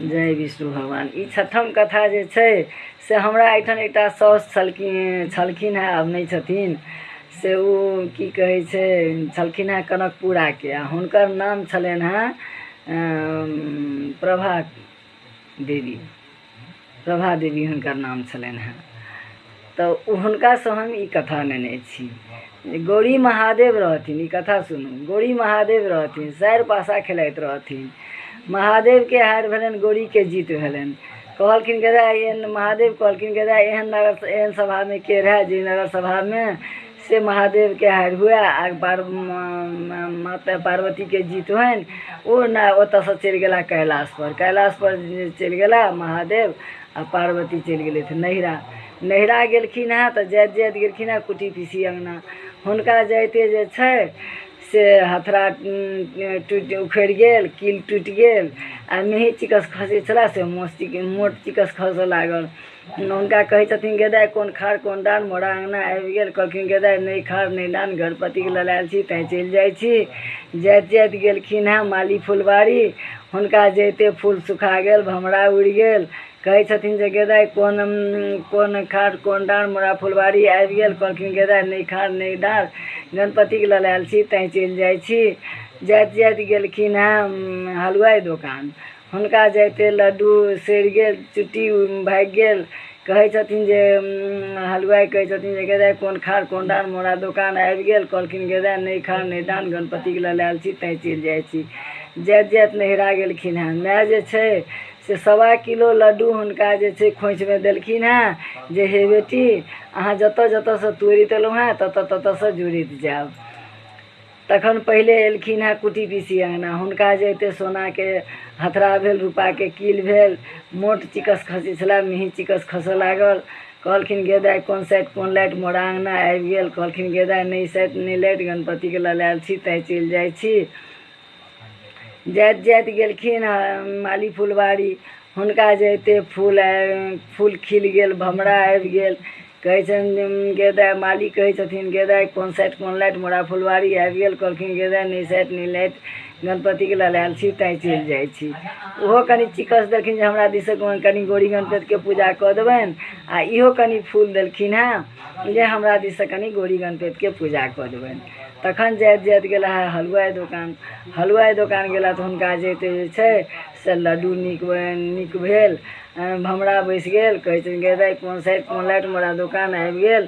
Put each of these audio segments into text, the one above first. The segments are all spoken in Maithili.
जय विष्णु भगवान। ई छठम कथा जे छै से हमरा एहिठाम एकटा साउस छलखिन छलखिन हेँ, आब नहि छथिन। से ओ की कहै छै छलखिन हेँ कनकपुराके, आ हुनकर नाम छलनि हेँ प्रभा देवी। प्रभा देवी हुनकर नाम छलनि हेँ। तऽ हुनकासँ हम ई कथा नेने छी। गौरी महादेव रहथिन, ई कथा सुनू। गौरी महादेव रहथिन, सारि पासा खेलाइत रहथिन। महादेवके हारि भेलनि, गौरीके जीत भेलनि। कहलखिन गदा एहन, महादेव कहलखिन गदा एहन नगर एहन सभामे के रहए जे नगर सभामे से महादेवके हारि हुए आ माता पार्वतीके जीत होइन। ओ ने ओतऽसँ चलि गेला कैलाशपर। कैलाशपर चलि गेला महादेव आ पार्वती चलि गेलथि नैहरा। नैहरा गेलखिन हेँ तऽ जाइत जाइत गेलखिन हेँ कुटी पीसी अङ्गना। हुनका जाइते जे छै से हथरा टूटि उखड़ि गेल, कील टूटि गेल आ मेही चिकस खसै छलए से मोट चिकस खसऽ लागल। हुनका कहै छथिन गेदाइ कोन खाड़ कोन डाँड़ मोरा अङ्गना आबि गेल। कहलखिन गेदाइ नहि खाड़ नहि डाँड़, गणपतिके ललायल छी तैँ चलि जाइ छी। जाइत जाइत गेलखिन हेँ माली फुलबाड़ी। हुनका जाइते फूल सुखा गेल, भमरा उड़ि गेल। कहै छथिन जे गेदाइ कोन कोन खाड़ कोन डाँड़ मोरा फुलबाड़ी आबि गेल। कहलखिन गेदाइ नहि खाड़ नहि डाँड़, गणपतिके ललायल छी तैँ चलि जाइ छी। जाइत जाइत गेलखिन हेँ हलुआइ दोकान। हुनका जाइते लड्डू सड़ि गेल, चुट्टी भागि गेल। कहै छथिन जे हलुआइ कहै छथिन जे गेदाइ कोन खाड़ कोन डाँड़ मोरा दोकान आबि गेल। कहलखिन गेदाइ नहि खाड़ नहि डाँड़, गणपतिके ललायल छी तैँ चलि जाइ छी। जाइत जाइत नैहरा गेलखिन हेँ। माय जे छै से 1.25 किलो लड्डू हुनका जे छै खोँइछमे देलखिन हेँ जे हे बेटी, अहाँ जतऽ जतऽसँ तोड़ि देलहुँ हेँ ततऽ ततऽसँ जोड़ैत जायब। तखन पहिले एलखिन हेँ कुटी पीसी अङ्गना। हुनका जाइते सोनाके हथरा भेल, रूपाके कील भेल, मोट चिकस खसै छलए, मेही चिकस खसऽ लागल। कहलखिन गे दाइ कोन साइट कोन लाइट मोरा अङ्गना आबि गेल। कहलखिन गे दाइ नहि साइट नहि लाइट, गणपतिके ललायल छी तैँ चलि जाइ छी। जाइत जाइत गेलखिन माली फुलबाड़ी। हुनका जाइते फूल फूल खिल गेल, भमरा आबि गेल। कहै छनि गे दाइ, माली कहै छथिन गे दाइ कोन साइट कोन लाइट मोरा फुलबाड़ी आबि गेल। कहलखिन गे दाइ नहि साइट नहि लाइट, गणपतिके ललायल छी तैँ चलि जाइ छी। ओहो कनि चिकस देलखिन जे हमरा दिससँ कनि गौरी गणपतिके पूजा कऽ देबनि, आ इहो कनि फूल देलखिन हेँ जे हमरा दिससँ कनि गौरी गणपतिके पूजा कऽ देबनि। तखन जाइत जाइत गेला हे हलुआइ दोकान। हलुआइ दोकान गेला तऽ हुनका जाइते जे छै से लड्डू नीक नीक भेल, भमरा बैसि गेल। कहै छथिन गे दाइ कोन साइट कोन लाइट मोरा दोकान आबि गेल।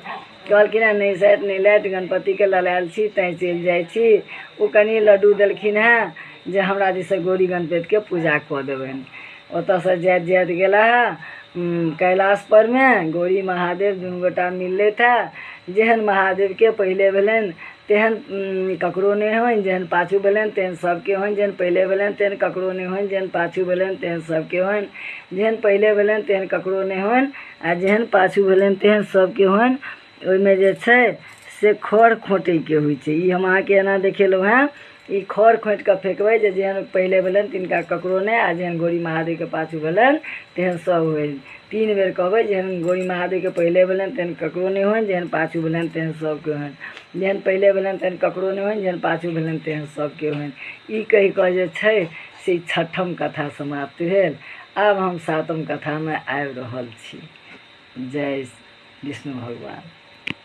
कहलखिन हेँ नहि साइट नहि लाइट, गणपतिके ललायल छी तैँ चलि जाइ छी। ओ कनि लड्डू देलखिन हेँ जे हमरा दिससँ गौरी गणपतिके पूजा कऽ देबनि। ओतऽसँ जाइत जाइत गेला हे कैलाशपरमे गौरी महादेव दुनू गोटा मिललथि हे। जेहन महादेवके पहिले भेलनि तेहन ककरो नहि होइन, जेहन पाछू भेलनि तेहन सभके होइन। जेहन पहिले भेलनि तेहन ककरो नहि होइन, जेहन पाछू भेलनि तेहन सभके होइन। जेहन पहिले भेलनि तेहन ककरो नहि होइन आ जेहन पाछू भेलनि तेहन सभके होइन। ओहिमे जे छै से खर खोँटैके होइ छै। ई हम अहाँके एना देखेलहुँ हेँ, ई खर खोँटि कऽ फेकबै जे जेहन पहिले भेलनि तिनका ककरो नहि, आ जेहन गौरी महादेवके पाछू भेलनि तेहन सभ होइन। 3 बेर कहबै, जेहन गौरी महादेवके पहिले भेलनि तेहन ककरो नहि होइन, जेहन पाछू भेलनि तेहन सभके होइन। जेहन पहिले भेलनि तेहन ककरो नहि होइन, जेहन पाछू भेलनि तेहन सभके होइन। ई कहि कऽ जे छै से छठम कथा समाप्त भेल। आब हम सातम कथामे आबि रहल छी। जय विष्णु भगवान।